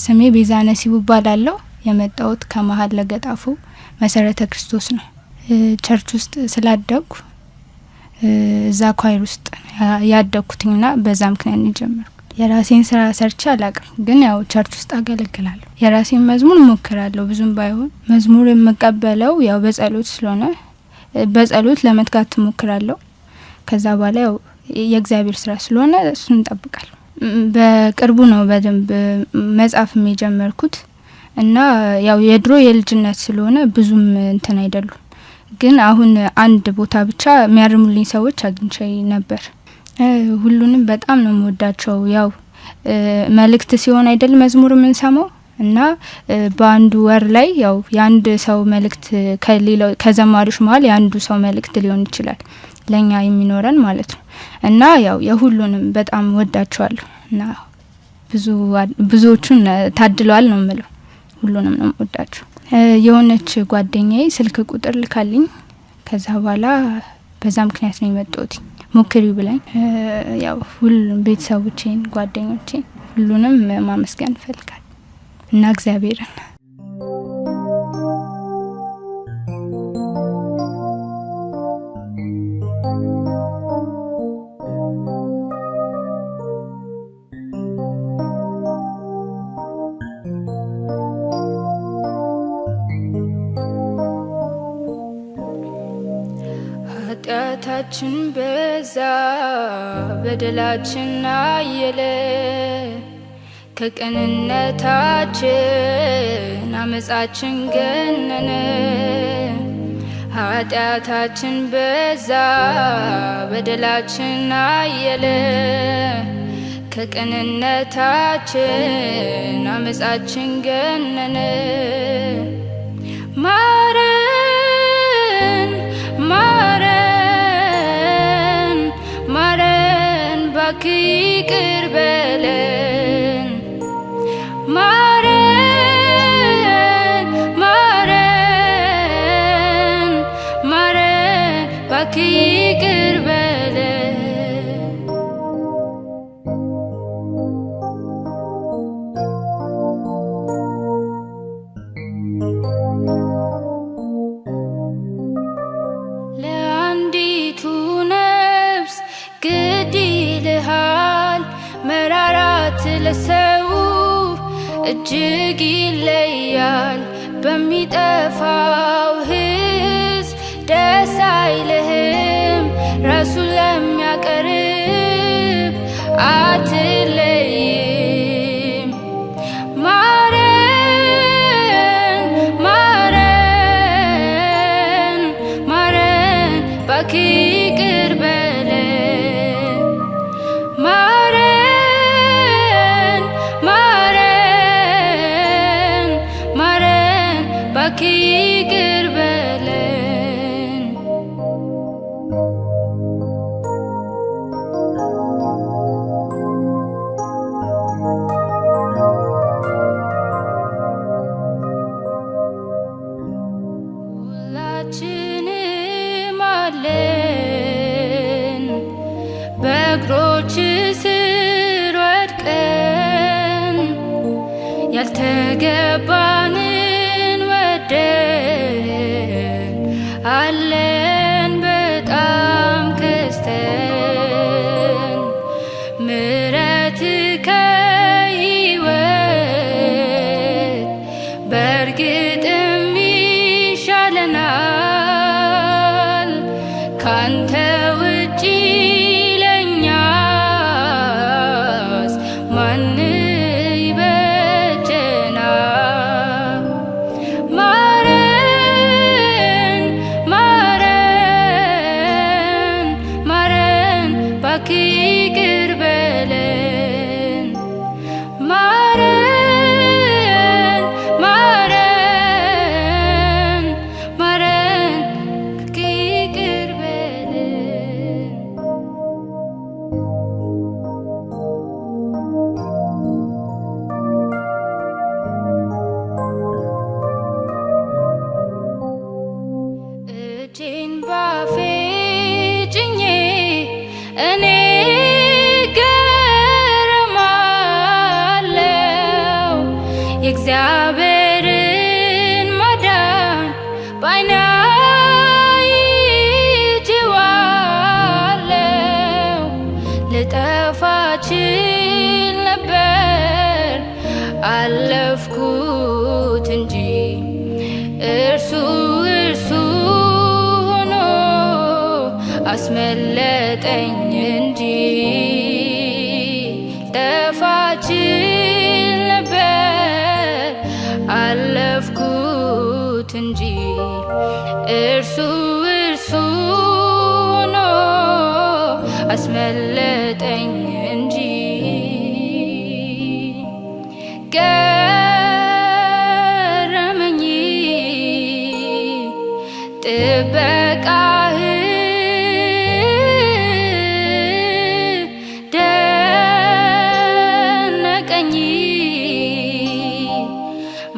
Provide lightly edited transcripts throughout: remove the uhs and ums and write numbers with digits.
ስሜ ቤዛ ነሲቡ እባላለሁ። የመጣሁት ከመሀል ለገጣፎ መሰረተ ክርስቶስ ነው። Church ውስጥ ስላደግኩ እዛ choir ውስጥ ያደግኩትኝና በዛ ምክንያት ነው የጀመርኩት። የራሴን ስራ ሰርቼ አላቅም፣ ግን ያው church ውስጥ አገለግላለሁ። የራሴን መዝሙር እሞክራለሁ፣ ብዙም ባይሆን። መዝሙር የምቀበለው ያው በጸሎት ስለሆነ በጸሎት ለመትጋት እሞክራለሁ። ከዛ በኋላ ያው የእግዚአብሔር ስራ ስለሆነ እሱን እንጠብቃለሁ። በቅርቡ ነው በደንብ መጻፍ የጀመርኩት እና ያው የድሮ የልጅነት ስለሆነ ብዙም እንትን አይደሉም። ግን አሁን አንድ ቦታ ብቻ የሚያርሙልኝ ሰዎች አግኝቼ ነበር። ሁሉንም በጣም ነው የምወዳቸው። ያው መልእክት ሲሆን አይደል መዝሙር የምንሰማው፣ እና በአንዱ ወር ላይ ያው የአንድ ሰው መልእክት ከሌላው ከዘማሪዎች መሀል የአንዱ ሰው መልእክት ሊሆን ይችላል ለኛ የሚኖረን ማለት ነው። እና ያው የሁሉንም በጣም ወዳቸዋለሁ እና ብዙዎቹን ታድለዋል ነው የምለው። ሁሉንም ነው የምወዳቸው። የሆነች ጓደኛዬ ስልክ ቁጥር ልካልኝ ከዛ በኋላ በዛ ምክንያት ነው የመጣሁት። ሞክሪው ብላኝ። ያው ሁሉም ቤተሰቦቼን፣ ጓደኞቼን ሁሉንም ማመስገን እፈልጋለሁ እና እግዚአብሔርን። ኃጢአታችን በዛ፣ በደላችን አየለ፣ ከቅንነታችን አመፃችን ገነነ። ኃጢአታችን በዛ፣ በደላችን አየለ፣ ከቅንነታችን አመፃችን ገነነ። ማረን፣ ማረን፣ ማረን፣ እባክህ ይቅር በለን። ማረን፣ ማረን፣ ማረን፣ እባክህ ይቅር በለን። ለአንዲቱ ነፍስ ግድ ይልሃል፣ መራራት ለሰው እጅግ ይለያል። በሚጠፋው ሕዝብ ደስ አይልህም፣ ራሱን ለሚያቀርብ አትለይም። ማረን፣ ማረን፣ ማረን፣ እባክህ ይቅር በለን። ማረን፣ ማረን፣ ማረን፣ እባክህ ይቅር በለን። ሁላችንም አለን በእግሮች ስር ወድቀን፣ ያልተገባንን ወደን አለን በጣም ከስተን። ምረት ከሕይወት በእርግጥም ይሻለናል፣ ካንተ ውጪ ለኛስ ማን ይበጀናል? ማረን፣ ማረን፣ ማረን፣ እባክህ ይቅር በለን። ማረን፣ ማረን፣ ማረን፣ እባክህ ይቅር በለን። እጄን ባፌ ጭኜ እኔ ችል ነበር አለፍኩት እንጂ እርሱ እርሱ ሆኖ አስመለጠኝ እንጂ ጠፋ ችል ነበር አለፍኩት እንጂ እርሱ እርሱ ሆኖ አስመለጠኝ እንጂ። ገረመኝ ጥበቃህ ደነቀኝ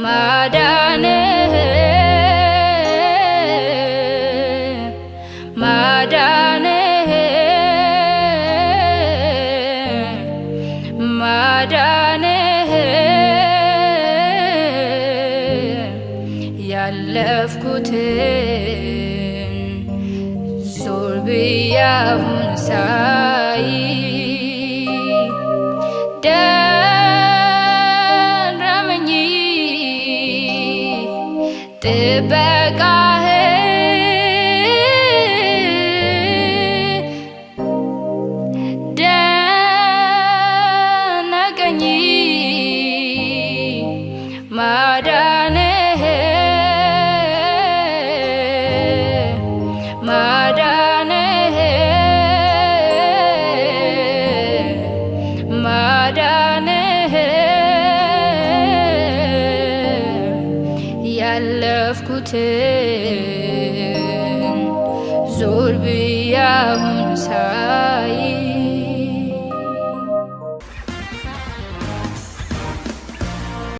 ማዳንህ ማዳንህ ማዳንህ ያለፍኩትን ዞር ብዬ አሁን ሳይ ደረመኝ ጥበቃህ ደነቀኝ ማዳንህ ማዳንህ ማዳንህ ያለፍኩትን ዞር ብዬ አሁን ሳይ።